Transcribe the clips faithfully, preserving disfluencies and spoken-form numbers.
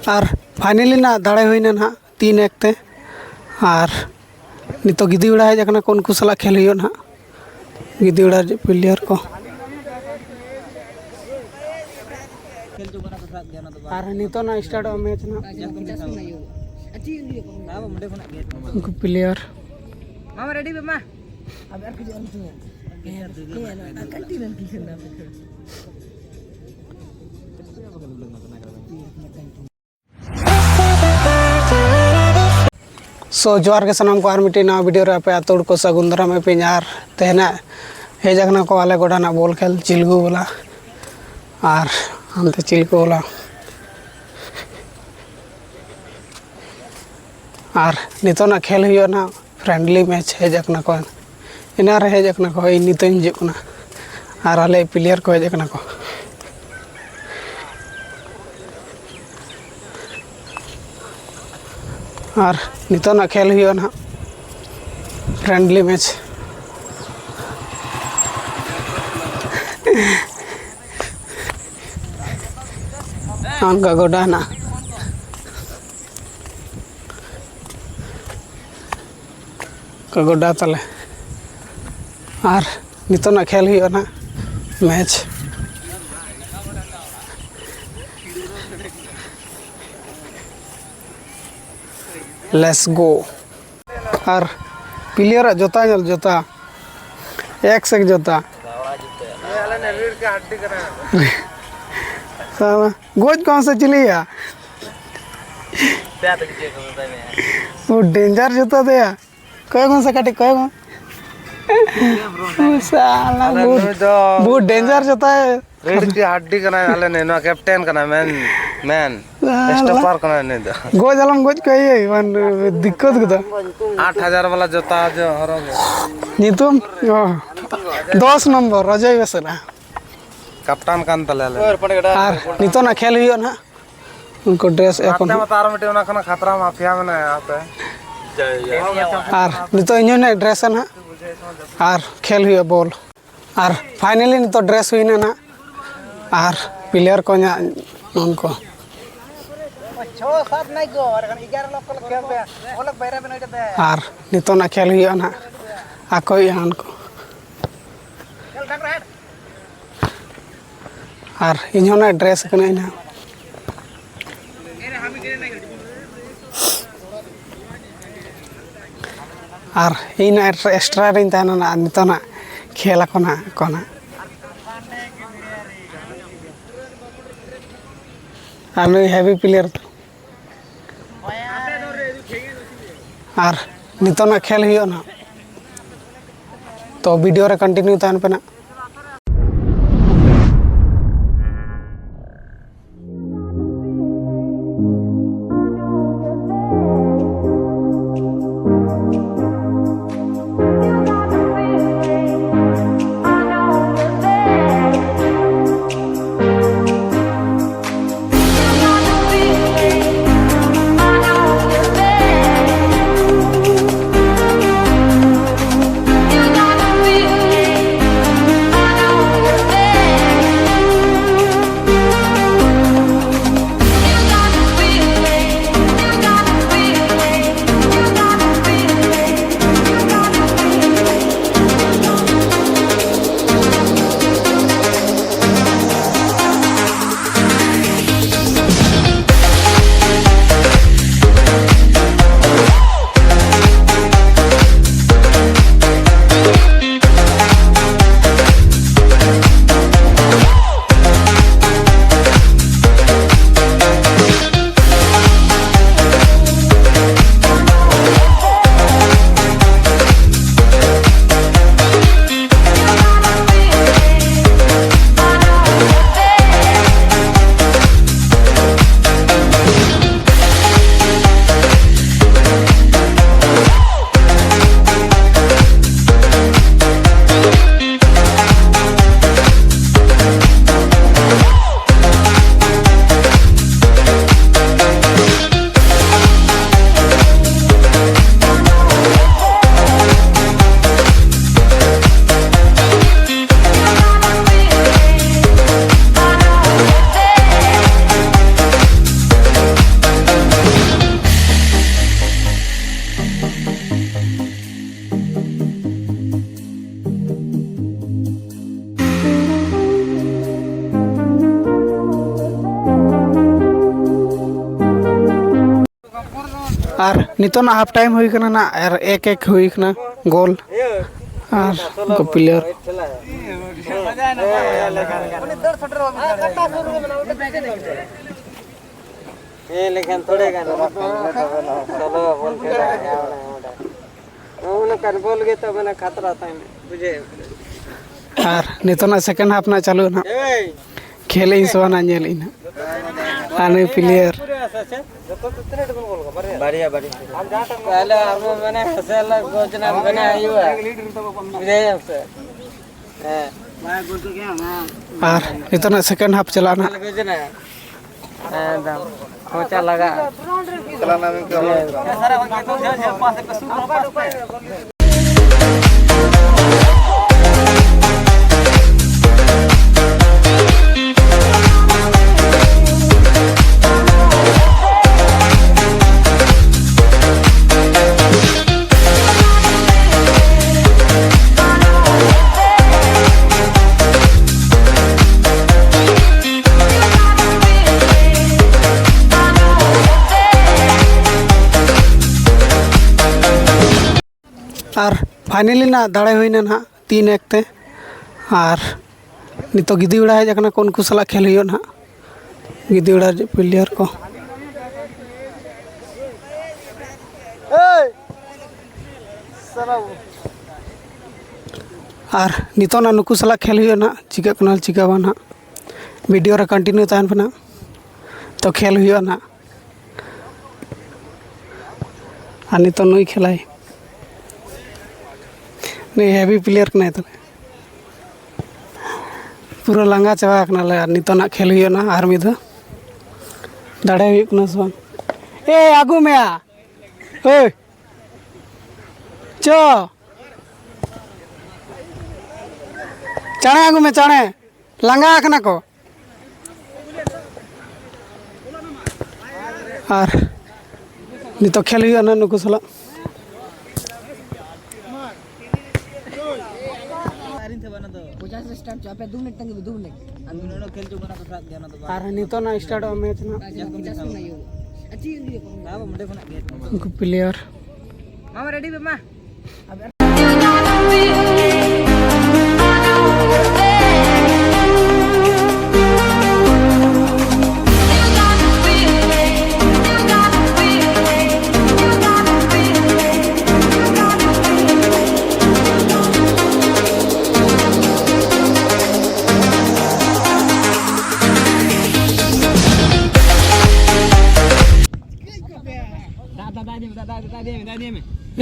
ᱟᱨ finally ᱱᱟᱜ ᱫᱟᱲᱮ ᱦᱩᱭᱱᱟ ᱱᱟᱦᱟᱜ ᱛᱤᱱ ᱮᱠ ᱛᱮ᱾ ᱟᱨ ᱱᱤᱛᱚᱜ ᱜᱤᱫᱤ ᱩᱲᱟ ᱦᱮᱡ ᱟᱠᱟᱱᱟ ᱠᱚ, ᱩᱱᱠᱩ ᱥᱟᱞᱟᱜ ᱠᱷᱮᱞ ᱦᱩᱭᱩᱜᱼᱟ ᱱᱟᱦᱟᱜ᱾ ᱜᱤᱫᱤ ᱩᱲᱟ ᱨᱤᱱᱤᱡ player ᱠᱚ᱾ ᱟᱨ ᱱᱤᱛᱚᱜ ᱱᱟᱜ startᱚᱜᱼᱟ match ᱱᱟᱜ᱾ ᱩᱱᱠᱩ player᱾ So, ᱡᱚᱦᱟᱨ ᱜᱮ ᱥᱟᱱᱟᱢ ᱠᱚ, ᱟᱨ ᱢᱤᱫᱴᱮᱱ ᱱᱟᱣᱟ video ᱨᱮ ᱟᱯᱮ ᱟᱹᱛᱩ ᱦᱚᱲ ᱠᱚ ᱥᱟᱹᱜᱩᱱ ᱫᱟᱨᱟᱢ ᱮᱫ ᱯᱮᱭᱟᱹᱧ᱾ ᱟᱨ ᱛᱮᱦᱮᱧᱟᱜ ᱦᱮᱡ ᱟᱠᱟᱱᱟ ᱠᱚ ᱟᱞᱮ ᱜᱚᱰᱟ ᱱᱟᱜ ᱵᱚᱞ ᱠᱷᱮᱞ ᱪᱤᱞᱜᱩ ᱵᱟᱞᱟ, ᱟᱨ ᱦᱟᱱᱛᱮ ᱪᱤᱞᱠᱩ ᱵᱟᱞᱟ᱾ ᱟᱨ ᱱᱤᱛᱚᱜ ᱱᱟᱜ ᱠᱷᱮᱞ ᱦᱩᱭᱩᱜᱼᱟ ᱱᱟᱜ friendly match᱾ ᱦᱮᱡ ᱟᱠᱟᱱᱟ ᱠᱚ, ᱮᱱᱟᱱ ᱨᱮ ᱦᱮᱡ ᱟᱠᱟᱱᱟ ᱠᱚ, ᱤᱧ ᱱᱤᱛᱚᱜ ᱤᱧ ᱦᱤᱡᱩᱜ ᱠᱟᱱᱟ᱾ ᱟᱨ ᱟᱞᱮ player ᱠᱚ ᱦᱮᱡ ᱟᱠᱟᱱᱟ ᱠᱚ᱾ ᱟᱨ ᱱᱤᱛᱚᱜ ᱱᱟᱜ ᱠᱷᱮᱞ ᱦᱩᱭᱩᱜᱼᱟ ᱱᱟᱦᱟᱜ friendly match᱾ ᱚᱱᱠᱟ ᱜᱚᱰᱟ ᱦᱮᱱᱟᱜᱼᱟ᱾ ᱚᱱᱠᱟ ᱜᱚᱰᱟ ᱛᱟᱞᱮ᱾ ᱟᱨ ᱱᱤᱛᱚᱜ ᱱᱟᱜ ᱠᱷᱮᱞ ᱦᱩᱭᱩᱜᱼᱟ ᱱᱟᱦᱟᱜ match᱾ Let's go. R player ᱟᱜ ᱡᱩᱛᱟ ᱧᱮᱞ, ᱡᱩᱛᱟ, ᱮᱠ ᱥᱮᱠ ᱡᱩᱛᱟ᱾ ᱥᱟᱞᱟ, ᱜᱚᱡ ᱠᱚᱢ ᱥᱮ ᱪᱤᱞᱤᱭᱟ? ᱵᱚᱦᱩᱛ danger ᱡᱩᱛᱟ ᱫᱚᱭᱟ᱾ ᱠᱚᱭᱚᱜ ᱢᱮ ᱥᱮ ᱠᱟᱹᱴᱤᱡ, ᱠᱚᱭᱚᱜ ᱢᱮ᱾ ᱥᱟᱞᱟ, ᱟᱞᱮ ᱵᱚᱦᱩᱛ, ᱱᱩᱭ ᱫᱚ ᱵᱚᱦᱩᱛ danger ᱡᱩᱛᱟ᱾ ᱨᱤᱲ ᱠᱤ ᱦᱟᱰᱰᱤ ᱠᱟᱱᱟᱭ, ᱟᱞᱮ ᱱᱩᱭ ᱱᱚᱣᱟ captain ᱠᱟᱱᱟᱭ, man, man᱾ ᱟᱞᱟ᱾ Stopper ᱠᱟᱱᱟᱭ ᱱᱩᱭ ᱫᱚ᱾ ᱜᱚᱡ ᱟᱞᱚᱢ ᱜᱚᱡ ᱠᱚᱣᱟ, ᱤᱭᱟᱹ, ᱢᱟᱱᱮ, ᱫᱤᱠᱠᱟᱹᱛ ᱠᱚᱫᱚ᱾ ᱟᱴ ᱦᱟᱡᱟᱨ ᱵᱟᱞᱟ ᱡᱩᱛᱟ ᱡᱚ ᱦᱚᱨᱚᱜ ᱜᱮ᱾ ᱧᱩᱛᱩᱢ? ᱚ᱾ ᱫᱚᱥ ᱱᱚᱢᱵᱚᱨ, ᱚᱡᱚᱭ ᱵᱮᱥᱨᱟ᱾ ᱠᱟᱯᱴᱟᱱ ᱠᱟᱱ ᱛᱟᱞᱮᱭᱟ ᱞᱮ᱾ ᱟᱨ ᱱᱤᱛᱚᱜ ᱱᱟᱜ ᱠᱷᱮᱞ ᱦᱩᱭᱩᱜᱼᱟ ᱱᱟᱦᱟᱜ᱾ ᱩᱱᱠᱩ dress ᱮᱠᱷᱚᱱ᱾ ᱱᱟᱛᱮ ᱢᱟᱛᱚ ᱟᱨ ᱢᱤᱫᱴᱮᱱ ᱚᱱᱟ ᱠᱷᱚᱱᱟᱜ ᱠᱷᱟᱛᱨᱟ ᱢᱟᱯᱷᱤᱭᱟ ᱢᱮᱱᱟᱭᱟ ᱦᱟᱯᱮ᱾ ᱟᱨ ᱱᱤᱛᱚᱜ ᱤᱧ ᱦᱚᱸ ᱱᱟᱦᱟᱜ dress ᱟ ᱱᱟᱦᱟᱜ᱾ ᱟᱨ ᱠᱷᱮᱞ ᱦᱩᱭᱩᱜᱼᱟ ᱵᱚᱞ᱾ ᱟᱨ finally ᱱᱤᱛᱚᱜ dress ᱦᱩᱭᱱᱟ ᱱᱟᱦᱟᱜ᱾ ᱟᱨ player ᱠᱚ ᱧᱟ-, ᱱᱩᱱᱠᱩ᱾ ᱪᱷᱚ ᱥᱟᱛ ᱱᱟᱭ ᱜᱳ, ᱟᱨ ᱮᱠᱷᱟᱱ ᱮᱜᱟᱨᱚ ᱞᱚᱠᱷ ᱠᱚ ᱠᱷᱮᱞ ᱯᱮ, ᱚᱞᱚᱠ ᱵᱟᱭᱨᱟ ᱵᱮᱱ ᱦᱩᱭ ᱠᱟᱛᱮ᱾ ᱟᱨ ᱱᱤᱛᱚᱜ ᱱᱟᱜ ᱠᱷᱮᱞ ᱦᱩᱭᱩᱜᱼᱟ ᱱᱟᱜ ᱟᱠᱚᱭ ᱦᱟᱱ ᱠᱚ᱾ ᱠᱷᱮᱞ ᱰᱟᱝ ᱨᱮ ᱦᱮᱰ᱾ ᱟᱨ ᱤᱧ ᱦᱚᱸ ᱱᱟᱜ ᱰᱨᱮᱥ ᱠᱟᱹᱱᱟᱹᱧ ᱱᱟᱜ᱾ ᱟᱨ ᱤᱧ ᱱᱟᱜ ᱮᱠᱥᱴᱨᱟ ᱨᱤᱧ ᱛᱟᱦᱮᱱᱟ ᱱᱟᱜ, ᱱᱤᱛᱚᱜ ᱱᱟᱜ ᱠᱷᱮᱞ ᱟᱠᱚ ᱱᱟᱜ ᱠᱚ ᱱᱟᱜ᱾ ᱟᱨ ᱱᱩᱭ ᱦᱮᱵᱤ ᱯᱞᱮᱭᱟᱨ᱾ ᱟᱨ ᱱᱤᱛᱚᱜ ᱱᱟᱜ ᱠᱷᱮᱞ ᱦᱩᱭᱩᱜᱼᱟ ᱱᱟᱜ, ᱛᱚ ᱵᱷᱤᱰᱤᱭᱳ ᱨᱮ ᱠᱚᱱᱴᱤᱱᱤᱭᱩ ᱛᱟᱦᱮᱱ ᱯᱮ ᱱᱟᱜ᱾ ᱟᱨ ᱱᱤᱛᱚᱜ ᱱᱟᱜ half time ᱦᱩᱭ ᱠᱟᱱᱟ ᱱᱟᱜ, ᱟᱨ ᱮᱠ ᱮᱠ ᱦᱩᱭ ᱠᱟᱱᱟ ᱜᱳᱞ᱾ ᱟᱨ ᱩᱱᱠᱩ ᱯᱞᱮᱭᱟᱨ ᱦᱮᱸ ᱞᱮᱠᱷᱟᱱ ᱛᱷᱚᱲᱮ ᱜᱟᱱ ᱥᱳᱞᱳ ᱵᱚᱞ ᱠᱷᱮᱞᱟ ᱚᱱᱟ ᱠᱟᱱ ᱵᱚᱞ ᱜᱮ ᱛᱚ ᱢᱟᱱᱮ ᱠᱷᱟᱛᱨᱟ ᱛᱟᱦᱮᱱ ᱵᱩᱡᱷᱟᱹᱣ᱾ ᱟᱨ ᱱᱤᱛᱚᱜ ᱱᱟᱜ second half ᱱᱟᱜ ᱪᱟᱹᱞᱩ ᱱᱟᱜ᱾ ᱠᱷᱮᱞ ᱤᱧ ᱥᱮ ᱵᱟᱝ ᱱᱟᱜ ᱧᱮᱞ ᱤᱧ ᱱᱟᱜ᱾ ᱟᱨ ᱱᱩᱭ ᱯᱞᱮᱭᱟᱨ ᱵᱟᱨᱭᱟ ᱵᱟᱨᱭᱟ᱾ ᱛᱟᱦᱞᱮ ᱟᱵᱚ ᱢᱟᱱᱮ ᱦᱟᱥᱮᱞ ᱜᱚᱡᱱᱟ ᱵᱮᱱᱟ ᱦᱩᱭᱩᱜᱼᱟ᱾ ᱵᱩᱡᱷᱟᱹᱣ ᱥᱮ? ᱦᱮᱸ᱾ ᱟᱨ ᱱᱤᱛᱚᱜ ᱱᱟᱜ second half ᱪᱟᱞᱟᱜᱼᱟ ᱱᱟᱜ᱾ ᱜᱚᱡᱱᱟ᱾ ᱮᱠᱫᱚᱢ᱾ ᱠᱷᱚᱪᱟ ᱞᱟᱜᱟᱜᱼᱟ᱾ ᱟᱨ finally ᱱᱟᱜ ᱫᱟᱲᱮ ᱦᱩᱭᱱᱟ ᱱᱟᱜ ᱛᱤᱱ ᱮᱠ ᱛᱮ᱾ ᱟᱨ ᱱᱤᱛᱚᱜ ᱜᱤᱫᱤ ᱵᱮᱲᱟ ᱦᱮᱡ ᱟᱠᱟᱱᱟ ᱠᱚ, ᱩᱱᱠᱩ ᱥᱟᱞᱟᱜ ᱠᱷᱮᱞ ᱦᱩᱭᱩᱜᱼᱟ ᱱᱟᱜ᱾ ᱜᱤᱫᱤ ᱵᱮᱲᱟ ᱨᱤᱱᱤᱡ ᱯᱞᱮᱭᱟᱨ ᱠᱚ᱾ ᱟᱨ ᱱᱤᱛᱚᱜ ᱱᱟᱜ ᱱᱩᱠᱩ ᱥᱟᱞᱟᱜ ᱠᱷᱮᱞ ᱦᱩᱭᱩᱜᱼᱟ ᱱᱟᱜ, ᱪᱤᱠᱟᱹᱜ ᱠᱟᱱᱟ ᱪᱤᱠᱟᱹ ᱵᱟᱝ ᱱᱟᱜ, ᱵᱷᱤᱰᱤᱭᱳ ᱨᱮ continue ᱛᱟᱦᱮᱱ ᱯᱮ ᱱᱟᱜ᱾ ᱛᱚ ᱠᱷᱮᱞ ᱦᱩᱭᱩᱜᱼᱟ ᱱᱟᱜ᱾ ᱟᱨ ᱱᱤᱛᱚᱜ ᱱᱩᱭ ᱠᱷᱮᱞᱟᱭ, ᱱᱩᱭ heavy player ᱠᱟᱱᱟᱭ ᱛᱟᱞᱮ᱾ ᱯᱩᱨᱟᱹ ᱞᱟᱸᱜᱟ ᱪᱟᱵᱟ ᱟᱠᱟᱱᱟᱞᱮ᱾ ᱟᱨ ᱱᱤᱛᱚᱜ ᱱᱟᱜ ᱠᱷᱮᱞ ᱦᱩᱭᱩᱜᱼᱟ ᱱᱟᱜ ᱟᱨ ᱢᱤᱫ ᱫᱷᱟᱣ᱾ ᱫᱟᱲᱮ ᱦᱩᱭᱩᱜ ᱠᱟᱱᱟ ᱥᱮ ᱵᱟᱝ? ᱮ ᱟᱹᱜᱩ ᱢᱮᱭᱟ᱾ ᱳᱭ ᱪᱚ, ᱪᱟᱬᱮ ᱟᱹᱜᱩ ᱢᱮ, ᱪᱟᱬᱮ᱾ ᱞᱟᱸᱜᱟ ᱟᱠᱟᱱᱟ ᱠᱚ᱾ ᱟᱨ ᱱᱤᱛᱚᱜ ᱠᱷᱮᱞ ᱦᱩᱭᱩᱜᱼᱟ ᱱᱟᱜ ᱱᱩᱠᱩ ᱥᱟᱞᱟᱜ᱾ ᱯᱚᱪᱟᱥ ᱨᱮ start ᱪᱚ, ᱟᱯᱮ ᱫᱩ ᱢᱤᱱᱤᱴ ᱛᱟᱺᱜᱤ ᱢᱮ, ᱫᱩ ᱢᱤᱱᱤᱴ᱾ ᱟᱨ ᱱᱤᱛᱚᱜ ᱱᱟᱜ start ᱚᱜᱼᱟ ᱢᱮᱪ ᱱᱟᱜ᱾ ᱯᱚᱪᱟᱥ ᱢᱤᱱᱤᱴ ᱦᱩᱭᱩᱜᱼᱟ᱾ ᱩᱱᱠᱩ ᱯᱞᱮᱭᱟᱨ᱾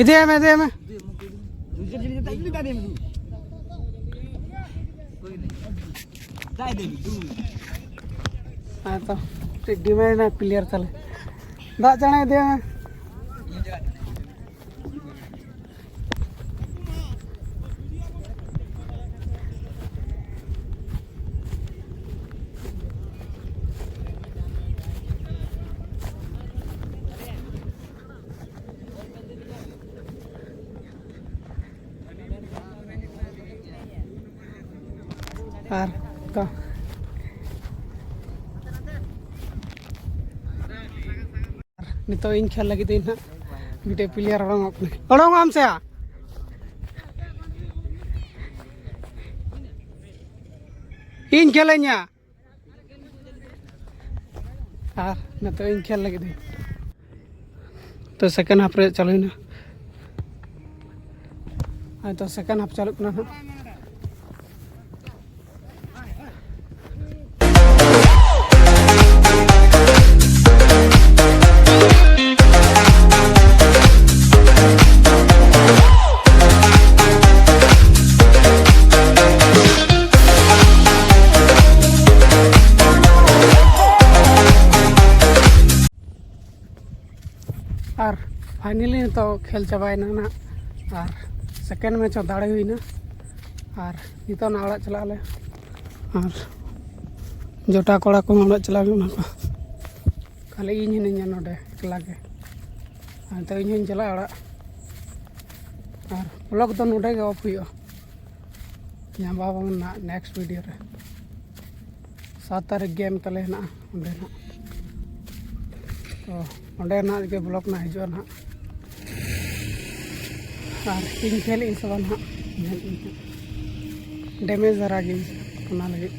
ᱤᱫᱤᱭᱮ ᱢᱮ, ᱤᱫᱤᱭᱮ ᱢᱮ᱾ ᱦᱮᱸ ᱛᱚ, ᱢᱤᱫᱴᱮᱡ ᱰᱤᱢᱮᱱᱰ ᱨᱮᱱᱟᱜ ᱯᱞᱮᱭᱟᱨ ᱛᱟᱞᱮ᱾ ᱫᱟᱜ ᱪᱟᱬᱮ ᱤᱫᱤᱭᱮ ᱢᱮ᱾ ᱟᱨ ᱛᱚ, ᱱᱤᱛᱚᱜ ᱤᱧ ᱠᱷᱮᱞ ᱞᱟᱹᱜᱤᱫ ᱤᱧ ᱦᱟᱸᱜ ᱢᱤᱫᱴᱮᱡ ᱯᱞᱮᱭᱟᱨ ᱚᱰᱚᱝᱚᱜ ᱠᱟᱱᱟ᱾ ᱚᱰᱚᱝᱚᱜ ᱟᱢ ᱥᱮ ᱭᱟ? ᱤᱧ ᱠᱷᱮᱞᱟᱹᱧᱟ᱾ ᱟᱨ ᱱᱤᱛᱚᱜ ᱤᱧ ᱠᱷᱮᱞ ᱞᱟᱹᱜᱤᱫ ᱤᱧ᱾ ᱛᱚ, ᱥᱮᱠᱮᱱᱰ ᱦᱟᱯ ᱨᱮ ᱪᱟᱹᱞᱩᱭᱮᱱᱟ᱾ ᱦᱚᱭᱛᱚ ᱥᱮᱠᱮᱱᱰ ᱦᱟᱯ ᱪᱟᱹᱞᱩᱜ ᱠᱟᱱᱟ ᱱᱟᱦᱟᱜ᱾ ᱟᱨ ᱯᱷᱟᱭᱱᱟᱞᱤ ᱱᱤᱛᱚᱜ ᱠᱷᱮᱞ ᱪᱟᱵᱟᱭᱮᱱᱟ ᱱᱟᱦᱟᱜ, ᱟᱨ ᱥᱮᱠᱮᱱᱰ ᱢᱮᱪ ᱦᱚᱸ ᱫᱟᱲᱮ ᱦᱩᱭᱱᱟ᱾ ᱟᱨ ᱱᱤᱛᱚᱜ ᱱᱟ ᱚᱲᱟᱜ ᱪᱟᱞᱟᱜ ᱟᱞᱮ᱾ ᱟᱨ ᱡᱚᱴᱟ ᱠᱚᱲᱟ ᱠᱚᱦᱚᱸ ᱚᱲᱟᱜ ᱪᱟᱞᱟᱣ ᱢᱮᱱᱟᱜ ᱠᱚᱣᱟ, ᱠᱷᱟᱹᱞᱤ ᱤᱧ ᱦᱤᱱᱟᱹᱧᱟ ᱱᱚᱰᱮ ᱮᱠᱞᱟ ᱜᱮ᱾ ᱟᱨ ᱱᱤᱛᱚᱜ ᱤᱧ ᱦᱚᱸᱧ ᱪᱟᱞᱟᱜᱼᱟ ᱚᱲᱟᱜ᱾ ᱟᱨ ᱵᱞᱚᱜ ᱫᱚ ᱱᱚᱰᱮ ᱜᱮ ᱚᱯᱷ ᱦᱩᱭᱩᱜᱼᱟ᱾ ᱧᱟᱯᱟᱢ ᱟᱵᱚᱱ ᱱᱟᱦᱟᱜ ᱱᱮᱠᱥᱴ ᱵᱷᱤᱰᱤᱭᱳ ᱨᱮ᱾ ᱥᱟᱛ ᱛᱟᱹᱨᱤᱠᱷ ᱜᱮᱢ ᱛᱟᱞᱮ ᱦᱮᱱᱟᱜᱼᱟ ᱚᱸᱰᱮ ᱱᱟᱦᱟᱜ᱾ ᱛᱚ ᱚᱸᱰᱮ ᱱᱟᱦᱟᱜ ᱜᱮ ᱵᱞᱚᱜ ᱱᱟᱦᱟᱜ ᱦᱤᱡᱩᱜᱼᱟ ᱱᱟᱦᱟᱜ᱾ ᱟᱨ ᱤᱧ ᱯᱷᱮᱞ ᱤᱧ ᱥᱮ ᱵᱟᱝ ᱱᱟᱦᱟᱜ, ᱧᱮᱞ ᱤᱧ ᱦᱟᱸᱜ᱾ ᱰᱮᱢᱮᱡᱽ ᱫᱷᱟᱨᱟ ᱜᱤᱧ ᱚᱱᱟ ᱞᱟᱹᱜᱤᱫ᱾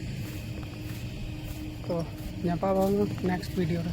ᱛᱚ ᱧᱟᱯᱟᱢ ᱟᱵᱚᱱ ᱱᱮᱠᱥᱴ ᱵᱷᱤᱰᱤᱭᱳ ᱨᱮ᱾